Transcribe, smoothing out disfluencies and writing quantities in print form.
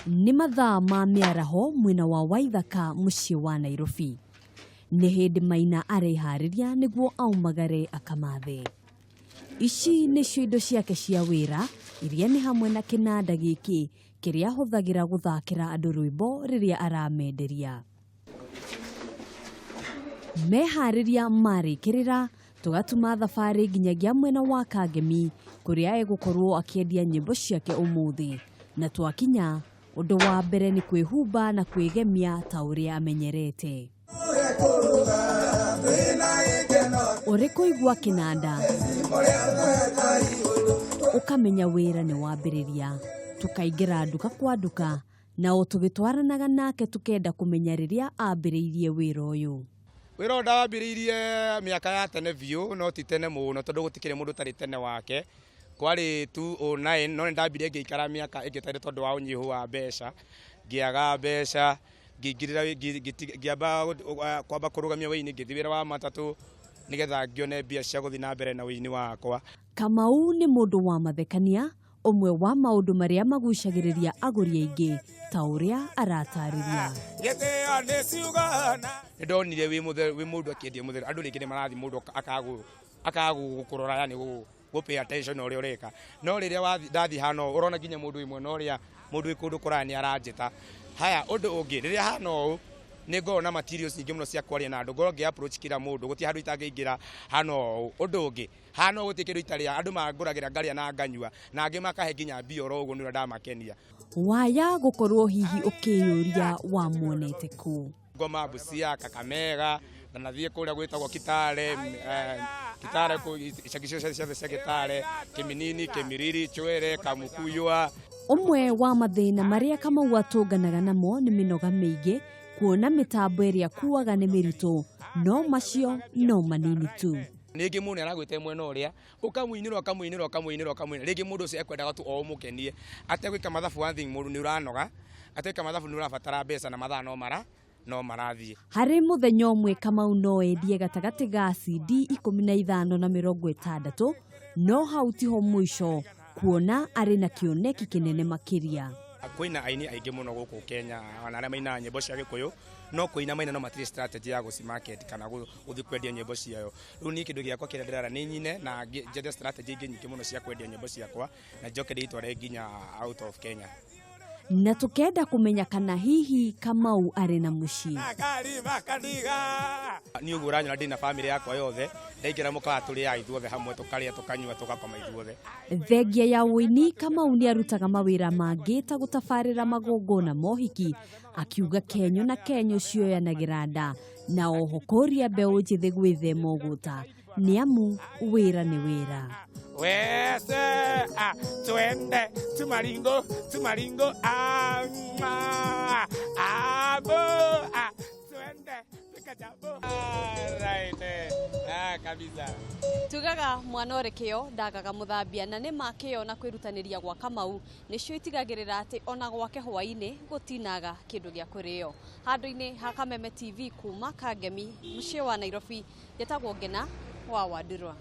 Nĩ mathaa ma mĩaraho mwena wa Waithaka mũciĩ wa Nairobi. Nĩ hĩndĩ Maina areharĩria nĩguo aumagare akamathe. Ici nĩcio indo ciake cia wĩra iria nĩ hamwe na kĩnanda gĩkĩ kĩrĩa ahũthagĩra gũthakĩra andũ rwĩmbo rĩrĩa aramenderia. Meharĩria marĩkĩrĩra tũgatuma thabarĩ nginyagia mwena wa Kangemi kũrĩa egũkorwo akĩendia nyĩmbo ciake ũmũthĩ. Na twakinya ũndũ wa mbere nĩ kwĩhumba na kwĩgemia ta ũrĩa amenyerete. Ũrĩ kũigua kĩnanda ũkamenya wĩra nĩ wambĩrĩria. Tũkaingĩra nduka kwa nduka na o tũgĩtwaranaga nake tũkenda kũmenya rĩrĩa ambĩrĩirie wĩra ũyũ. Wĩra ũyũ ndawambĩrĩirie mĩaka ya tene biũ, no ti tene mũno tondũ gũtikĩrĩ mũndũ ũtarĩ tene wake. Kwarĩ 2009, no nĩ ndambire ngĩikara mĩaka ĩngĩ ĩtarĩ tondũ wa ũnyihu wa mbeca, ngĩaga mbeca, ngĩingĩrĩra, ngĩamba kwamba kũrũgamia wĩini, ngĩthiĩ wĩra wa matatũ nĩgetha ngĩone mbia cia gũthiĩ na mbere na wĩini wakwa. Kamau nĩ mũndũ wa mathekania, ũmwe wa maũndũ marĩa magucagĩrĩria agũri aingĩ ta ũrĩa aratarĩria. Nĩ ndonire wĩ mũndũ akĩendia mũtheru, andũ rĩngĩ nĩ marathiĩ mũndũ akaga gũkũrora, yani gũ pay attention ũrĩa ũreka. No rĩrĩa ndathiĩ hana ũũ, ũrona nginya mũndũ wĩ mwena ũrĩa, mũndũ wĩ kũndũ kũraya nĩ aranjĩta. Haya, ũndũ ũngĩ, rĩrĩa hana ũũ, nĩ ngoragwo na materials nyingĩ mũno cia kwaria na andũ, ngoragwo ngĩ approach kila mũndũ, gũtirĩ handũ itangĩingĩra hana ũũ. Ũndũ ũngĩ, hana ũũ gũtirĩ kĩndũ itarĩa, andũ mangũragĩra ngarĩa na nganyua, na angĩ makahe nginya mbia oro ũguo nĩ ũrĩa ndamakenia. Waya gũkorwo hihi ũkĩyũria wamuonete kũ? Ngoma, Busia, Kakamega, na nathiĩ kũrĩa gwĩtagwo Kitale, Kitale icagi ciothe cia Kitale, Kiminini, Kimiriri, Chwere, Kamukuywa. Ũmwe wa mathĩna marĩa Kamau atũnganaga namo nĩ mĩnoga mĩingĩ, kuona mĩtambo ĩrĩa akuaga nĩ mĩritũ, no macio no manini tu. Rĩngĩ mũndũ nĩaragwĩte mwena ũrĩa, ũkamũinĩra, ũkamũinĩra, ũkamũinĩra, ũkamũinĩra. Rĩngĩ mũndũ ũcio ekwendaga tu o ũmũkenie. Ategwĩka mathabu one thing, mũndũ nĩ ũranoga, ategwĩka mathabu nĩ ũrabatara mbeca na mathaa no mara no marathiĩ. Harĩ mũthenya ũmwe Kamau no endie gatagatĩ ga CD 15 na 60, no hau tiho mũico kuona arĩ na kĩoneki kĩnene makĩria. Kwĩna aini aingĩ mũno gũkũ Kenya, ona arĩa mainaga nyĩmbo cia Gĩkũyũ, no kũina maina no matirĩ strategy ya gũci market kana gũthiĩ kwendia nyĩmbo ciao. Rĩu niĩ kĩndũ gĩakwa kĩrĩa ndĩrara nĩ nyine na njethe strategy ingĩ nyingĩ mũno cia kwendia nyĩmbo ciakwa na njoke ndĩitware nginya out of Kenya. Na tukenda kũmenya kana hihi Kamau arĩ na mũciĩ. Niĩ ũguo ũranyona ndĩ na bamĩrĩ yakwa yothe, ndaingĩra mũkawa tũrĩaga ithuothe hamwe, tũkarĩa, tũkanyua, tũgakoma ithuothe. Thengia ya ũini, Kamau nĩ arutaga mawĩra mangĩ ta gũtabarĩra magongona mohiki, akiuga kenyo na kenyo cioyanagĩra nda, na oho kũria mbeũ njĩthĩ gwĩthema ũgũta, nĩ amu wĩra nĩ wĩra. Wese, twende tumaringo, tumaringo, abo, twende tukajabo. Right, kabisa. Tugaga mwana ũrĩ kĩo ndagaga mũthambia, na nĩ ma kĩo na kwĩrutanĩria gwa Kamau nĩcio itigagĩrĩra atĩ ona gwake hwaĩ-inĩ gũtinaga kĩndũ gĩa kũrĩo. Handũ-inĩ ha Kameme TV kuma Kangemi mũciĩ wa Nairobi, njĩtagwo Ngena wa Wandurwa.